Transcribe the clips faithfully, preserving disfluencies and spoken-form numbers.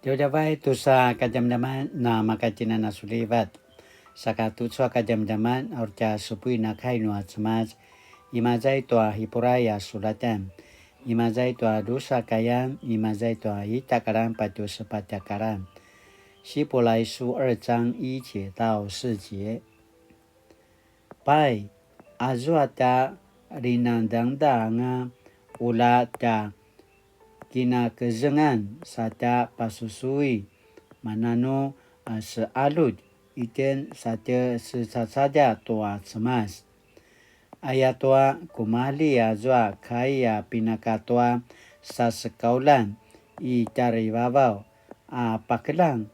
Djavadjavay tusa kadjamadjaman na makatjinan a sulivat. Saka tucu a kadjamadjaman a uri tja supuin a kai nua Cemas, imaza i tua Hipurai a sulatan, imaza i tua drusa kayan, imaza i tua ita karan patje sepatj a karan. 希伯来书二章一节到四节。 Pai, azua tja linangdangda anga ula tja kinakezengan sa tja pasusui, mananu a sealud itjen sa tje secacadja tua Cemas. Ayatua kumalji azua kai a pinakatua sasekaulan i tjarivavaw a pakeljang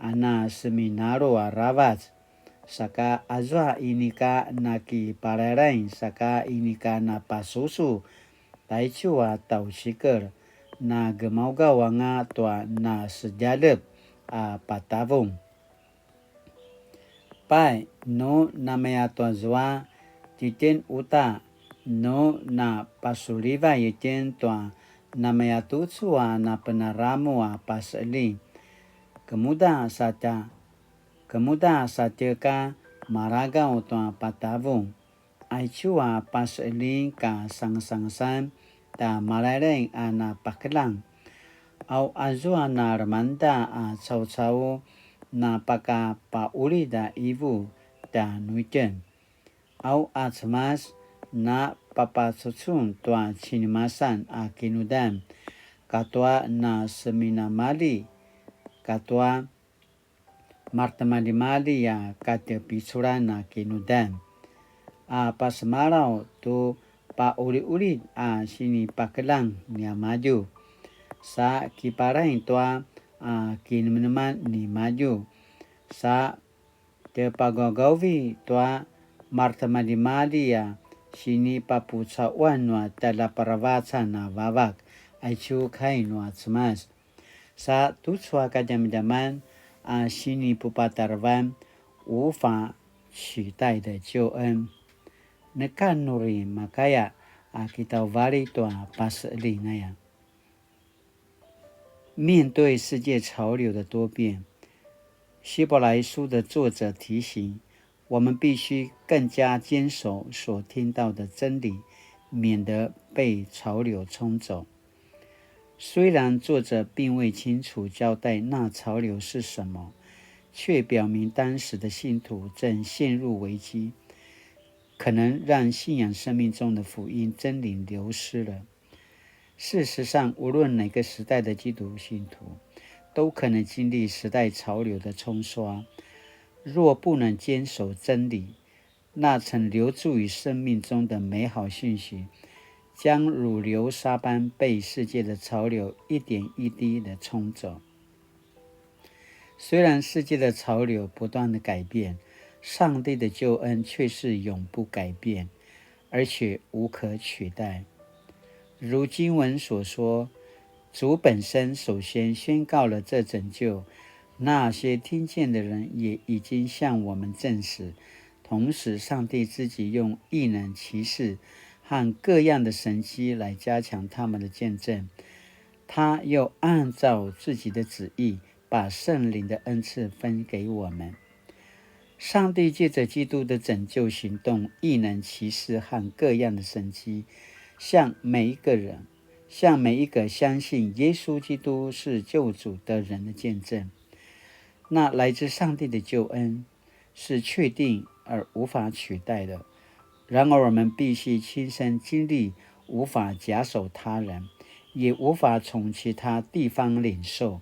a na seminalu aravac, saka azua inika nakipalailaing saka inika napasusu taicu a tjaucikel, na gemaugaw anga tua na sedjalep a patavung. Pai, nu namaya tua zua, titjen uta, nu napasulivay itjen tua namaya tucu a napenaramu a paseling. Kemuda sa tja, kemuda sa tjeka maragaw tua patavung. Aicu a paseling ka sangasangasan ta malailai a napakeljang. Au azua na lemangda a caucau na pakapaulid a ivu tjanuitjen. Au a Cemas na papacucun tua cinimasan a kinudan, katua na seminamalji, katua maretimaljimalji a katepiculan a kinudan, a pasemalaw tu pauliulid a sinipakeljang niamadju, sa kiparaing tua a kinemeneman nimadju, sa tepagaugavi tua maretimaljimalji a sinipapucauan nua tjaljaparavacan a vavak, aicu kai nua Cemas. Sa tucu a kadjamadjaman a sinipupatarevan 无法取代的救恩. Neka nu uri makaya a kitauvalji tua paseling aya. 面对世界潮流的多变，希伯来书的作者提醒我们，必须更加坚守所听到的真理，免得被潮流冲走。虽然作者并未清楚交代那潮流是什么，却表明当时的信徒正陷入危机，可能让信仰生命中的福音真理流失了。事实上，无论哪个时代的基督信徒，都可能经历时代潮流的冲刷。若不能坚守真理，那曾留住于生命中的美好信息，将如流沙般被世界的潮流一点一滴地冲走。虽然世界的潮流不断地改变，上帝的救恩却是永不改变，而且无可取代。如经文所说，主本身首先宣告了这拯救，那些听见的人也已经向我们证实。同时，上帝自己用异能、奇事和各样的神迹来加强他们的见证。他又按照自己的旨意，把圣灵的恩赐分给我们。上帝借着基督的拯救行动、异能、奇事和各样的神迹，向每一个人，向每一个相信耶稣基督是救主的人的见证。那来自上帝的救恩是确定而无法取代的。然而，我们必须亲身经历无法假手他人，也无法从其他地方领受。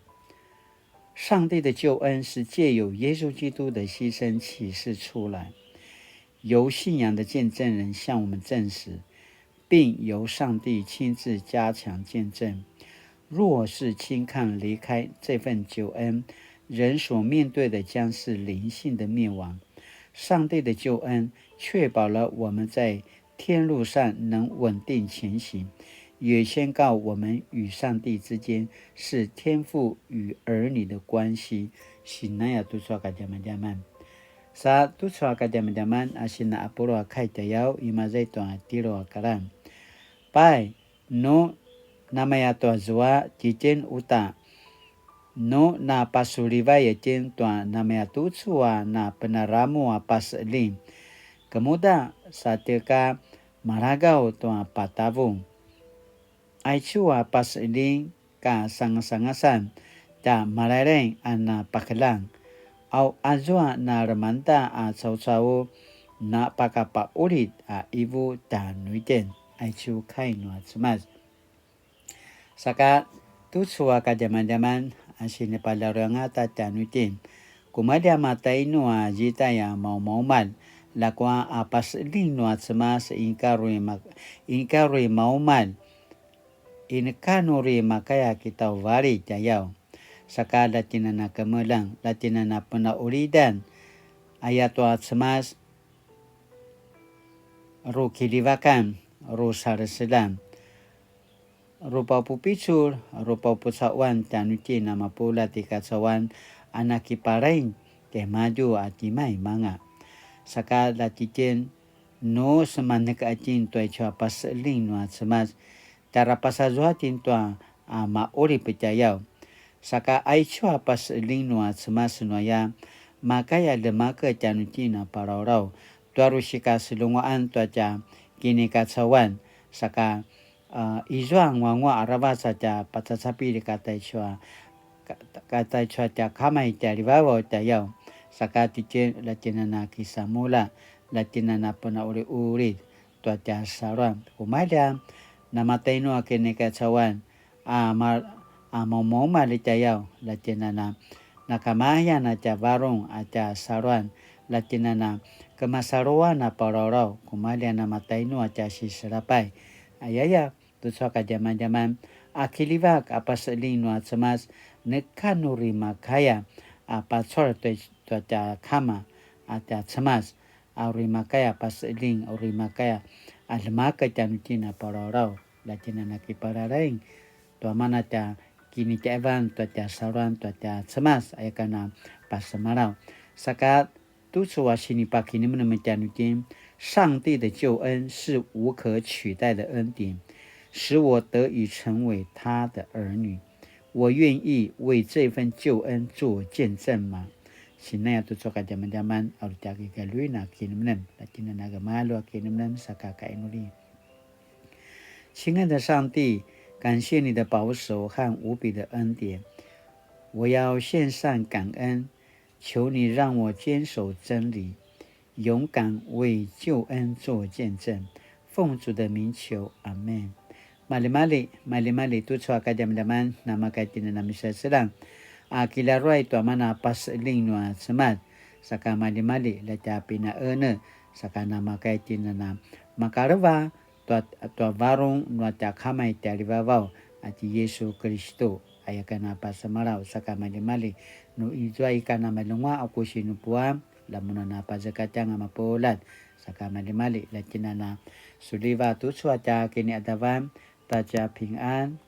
上帝的救恩是借由耶稣基督的牺牲启示出来，由信仰的见证人向我们证实，并由上帝亲自加强见证。若是轻看离开这份救恩，人所面对的将是灵性的灭亡。上帝的救恩确保了我们在天路上能稳定前行，也宣告我们与上帝之间是天父与儿女的关系。Sinaya tucu a kadjamadjaman. Sa tucu a kadjamadjaman a sina apulu a kai tayaw imaza i tua tjelu a karan. Pai, nu namaya tua zua tjitjen uta nu napasulivay itjen tua namayatucu a napenaramu a paseqeljing. Kemuda satjeka malagaw tua patavung. Aicu a paseqeljing ka sangasangasan tja malaylay a napakeljang. Au azua na lemangeda a caucau napakapaqulid a ivu tjanuitjen. Aicu kai nua Cemas. Saka tucu a kadjamadjaman a sinipaljaruangata tjanuitjen. Kumalja matainu a zitay a maumaumalj, ljakua a paseqeljing nua Cemas inika uri ma-, inika uri maumalj, inika nu uri makaya kitauvalji tjayaw. Saka ljatjinana kemeljang, ljatjinana penaqulidan, ayatua Cemas, rukiljivakan, rusaleseljan, rupapupicul, rupapucaquan tjanuitjen a mapuljat i kacauan a nakipalaing tjaimadju a timaimanga. Saka ljatjitjen nu semaneka itjen tua icu a paseqeljing nua Cemas, tjara pasazua itjen tua a maqulip tjayaw. Saka aicu a paseqeljing nua Cemas nuaya, makaya ljemakev tjanuitjen a palawlaw, tua uri sikaseljenguaqan tua tja kinikacauan, saka, a, izua nguanguaq aravac a tja pacacapilj kata icu a, ka-, kata icu a tja Kama i tjalivavaw tjayaw, saka titjen ljatjinana kisamulja, ljatjinana penaquliqulid tua tja saluan. Kumalja, namatainu a kinikacauan, a ma-, a maumaumalj tjayaw, ljatjinana, nakamayan a tja varung a tja saluan, ljatjinana, kemasaluan a palawlaw, kumalja namatainu a tja siselapay. Ayaya, tucu a kadjamadjaman, a kiljivak a paseqeljing nua Cemas, neka nu uri makaya, a pacual tua, tua tja Kama, a tja Cemas, a uri makaya paseqeljing, a uri makaya a ljemakev tjanuitjen a palawlaw, ljatjinana kipalalaing, tua mana tja kinitjaivan, tua tja saluan, tua tja Cemas, aya kana pasemalaw. Saka tucu a sinipakinemnem tjanuitjen, 上帝的救恩是无可取代的恩典，使我得以成为他的儿女。我愿意为这份救恩做见证吗？Sinaya tucu a kadjamadjaman, a uri tja kigaljuin a kinemnem, ljatjinana gemalju a kinemnem, saka kainuli. 亲爱的上帝，感谢你的保守和无比的恩典，我要献上感恩，求你让我坚守真理，勇敢为救恩做见证。奉主的名求，阿们。Maljimalji, maljimalji tucu a kadjamadjaman, namakaya itjen a miseselang, a kilaruay tua mana paseqeljing nua Cemas, saka maljimalji, ljatja pinaene, saka namakaya itjen a makaleva, tua, tua varung nua tja Kama i tjalivavaw, a ti Yisu Kilistu, aya kana pasemalaw, saka maljimalji, nu izua ika namalenguaq a ku sinupuan, lamun a napazekatjanga mapuljat, saka maljimalji, ljatjinana suljiva tucu a tja kiniqadavan, ta tja pingan,